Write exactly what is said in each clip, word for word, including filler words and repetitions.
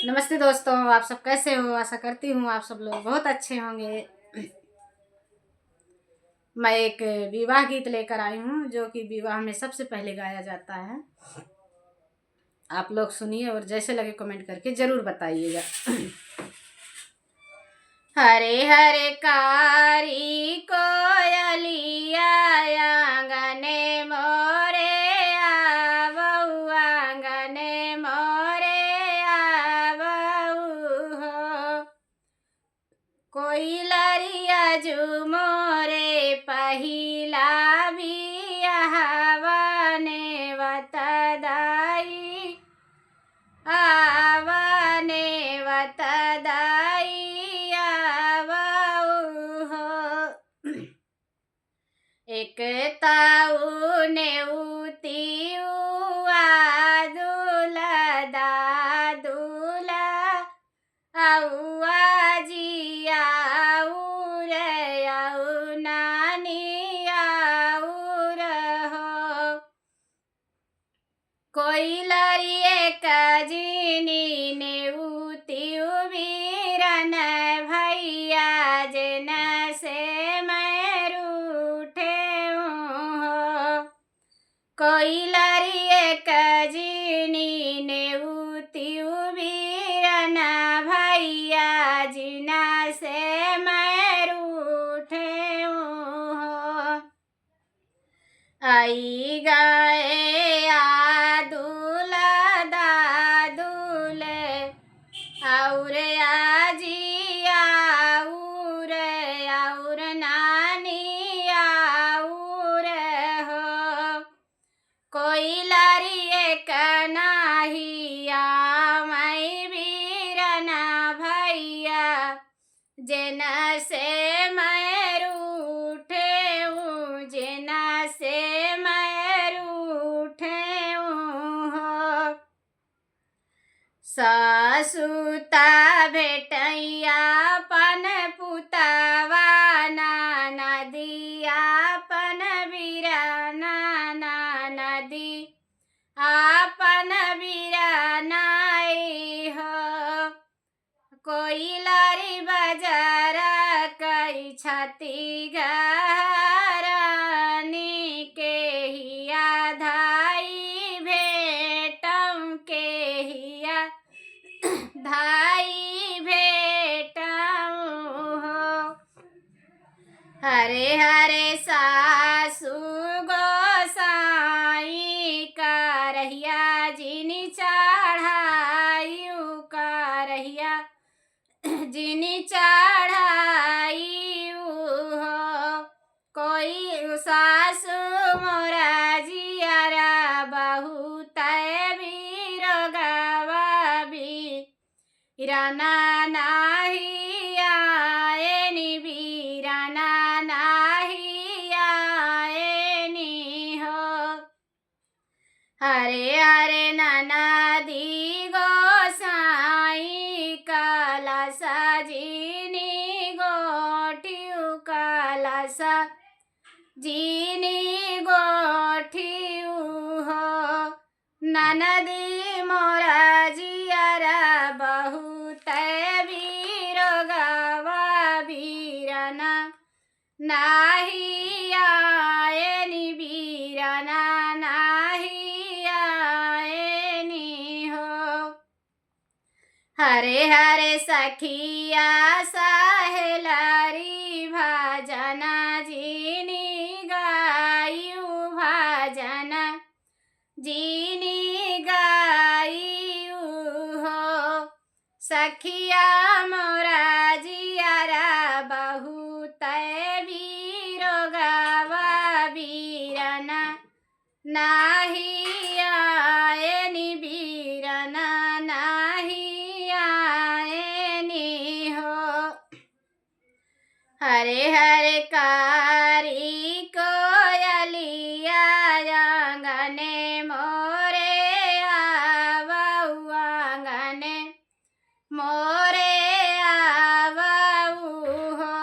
नमस्ते दोस्तों, आप सब कैसे हो? आशा करती हूँ आप सब लोग बहुत अच्छे होंगे। मैं एक विवाह गीत लेकर आई हूँ, जो कि विवाह में सबसे पहले गाया जाता है। आप लोग सुनिए और जैसे लगे comment करके जरूर बताइएगा। हरे हरे कारी कोयलिया, आंगने मोरे आवऊ, आंगने मोरे आवऊ हो। कोइलरिया जू मोरे पहिला बियाहवा, नेवत दाई आवा, नेवत दाई आवऊ हो। एक ताऊ नेउतियु आदुला दादुला, अउआ जी आउर, अउ नानी आउर हो। कोइलरिये कजिनी नेउतियु बीरन भैया, जेन से मैं रूठे हूँ हो। कोइलरिये कजिनी नेउतियु बीरन भैया, जिन से मैं रूठे हूँ हो। आई गए आदुल दादुल, अउर आजी आउर, अउर नानी आउर हो। कोइलरिये क नाहिया मैं बीरन भैया, जेन से मैं रूठे हूँ, जेन से मैं रूठे हूँ हो। सासु ता भेटैया अपन पुतवा, ननदी अपन बीरन, ननदी अपन बीरन आई हो। कोइलरी बजर कई छाती गहरानी, केहिया धाई भेटम, केहिया धाई भेटम हो। हरे हरे सासु गोसाई, करहिया जिनी चढ़ाई, करहिया जिनी चढ़ाई हो। कोई सासु मोरा जियरा बहुत बीरोगवा बीरन नाही आएनी, बीरन नाही आएनी हो। हरे हरे ननदी गोसाई, कलसा जिनी गोठियु, कलसा जिनी गोठियु हो। ननदी मोरा जियरा बहुत बीरोगवा बीरन नाही आएनी, बीरन नाही आएनी हो। हरे हरे सखिया सहेलरी भजन जिनी गायु, भजन जिनी गायु हो। सखिया मोरा जियरा बहुत बीरोगवा बीरन नाही आएनी, बीरन नाही आएनी हो। हरे हरे कारी कोयलिया आंगने मोरे आवऊ, आंगने मोरे आवऊ हो।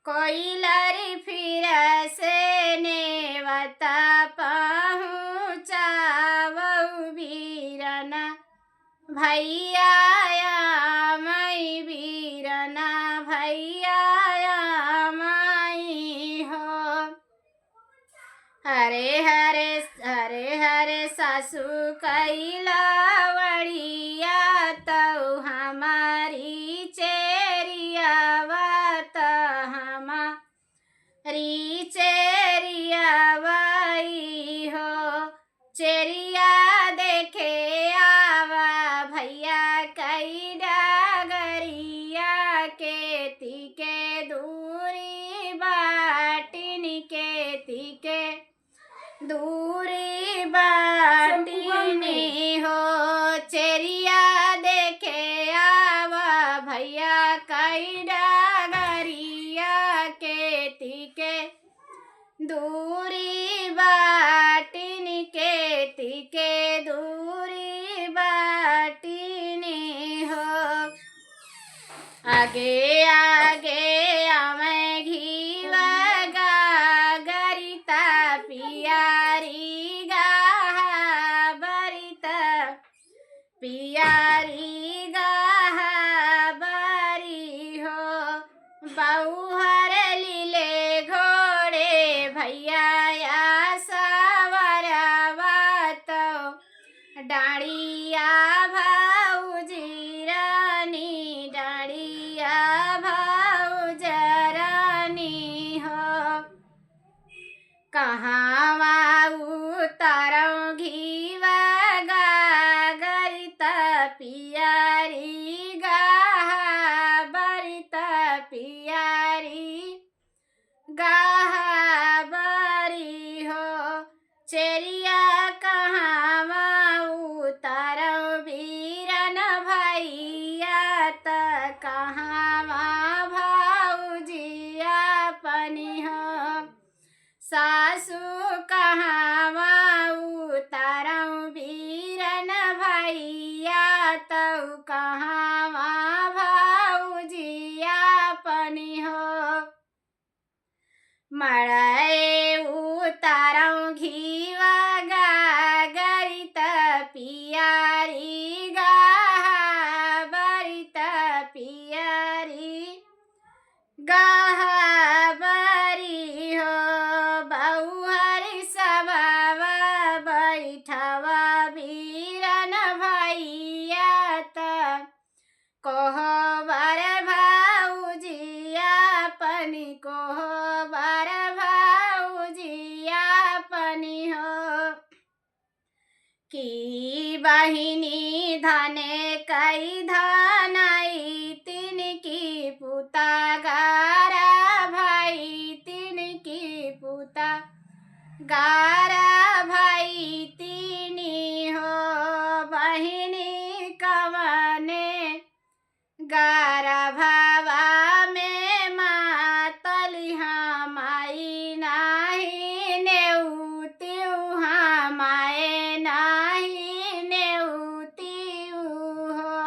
कोइलरी फिर से नेवता पहुँचावऊ बीरन भैया आमई बीरना, भैया आमई हो। हरे हरे, हरे हरे सासू कइला वड़िया, तौ हमारी चेरियावा, त हमारी चेरियावा ई हो। चेरिया देखे आवा भैया कई डगरिया, केती के दूरी बाटिन, केती के दूरी बाटिन हो। चेरिया देखे आवा भैया कई डगरिया, केती के दूरी बाटिन, केती के दूरी बाटिन हो। आगे आगे आवे घीवा गागरी, त पियारी गहबरी, त पियारी गहबरी हो। बउहर लीले घोड़े भैया या सवरवा, तौ डाँड़िया भौजी रानी, डाँड़िया भौज रानी हो। कहाँवा उतारौ घीवा गागरी, त पियारी गहबरी, त पियारी गहबरी हो। चेरिया कहाँवा उतारौ बीरन भैया, त कहाँवा भौजी अपनी हो। सासू कहाँवा उतारौ बीरन भैया, तौ कहाँवा भौजी अपनी हो। मड़ई उतारौ घीवा गागरी, त पियारी गहबरी, त पियारी गहबरी हो। बउहर सभावा बैठवा बीरन भैया, त कोहबर भौजी अपनी, कोहबर भौजी अपनी हो। कि बहिनी धने कई धनई, तिनकी पुता गारा भई, तिनकी पुता गारा भई तिनी हो। बहिनी कवने गारा भवा में मातली हमाई, नाही नेउतिउ हमाए, नाही नेउतिउ हो।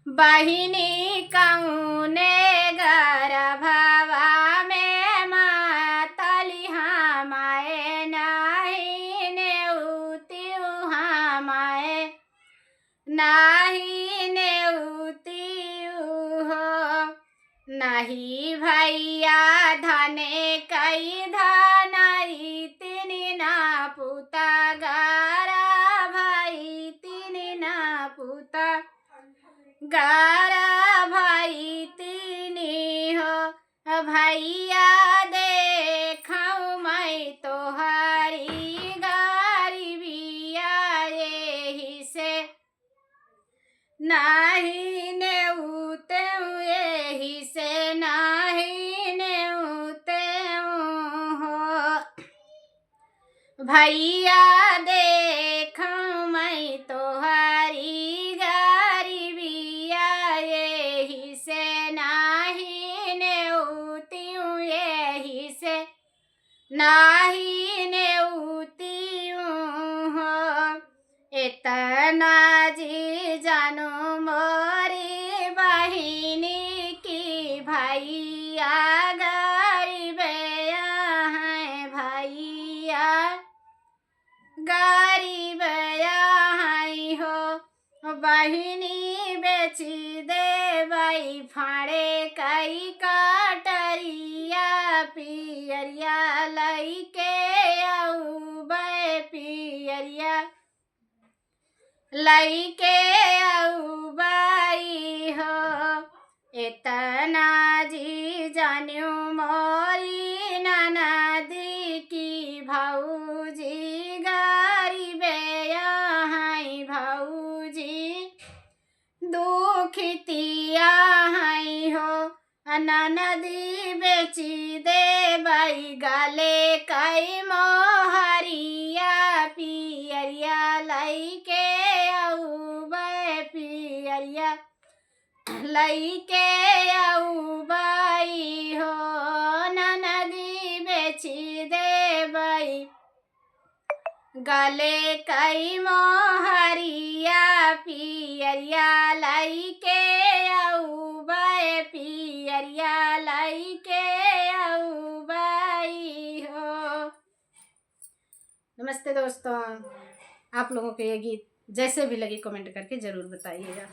बहिनी कौने गारा भवा में मातली हमाए, नाही नेउतिउ हमाए, नाही नेउतिउ हो। नाही भैया धने कई धनई, तिनी ना पुता गारा भई, तिनी ना पुता गारा भई तिनी हो। भैया देखौ मैं तोहारी गरीबिया, एही से नाही नेउतेउ, एही से नाही नेउतेउ हो। भैया देखौ मैं तोहारी गरीबिया, एही से नाही नेउतिउ, एही से नाही नेउतिउ हो। एतना जी जानू मोरी बहिनी की भैया गरीबया हैं, भैया गरीबया हैं हो। बहिनी बेची देबई फाड़े कई कटरिया, पियरिया लइके अउबे, पियरिया लइके अउबई हो। एतना जी जान्यो मोरी ननदी की भौजी गरीबे अहई भौजी दुखितिया हई हो। ननदी बेची देबई गले कई मोहरिया, पियरिया लइके अउबे, पियरिया लइके अउबई हो। ननदी बेची देबई गले कई मोहरिया, पियरिया लइके अउबे, पियरिया लइके अउबई हो। नमस्ते दोस्तों, आप लोगों को ये गीत जैसे भी लगे comment करके ज़रूर बताइएगा।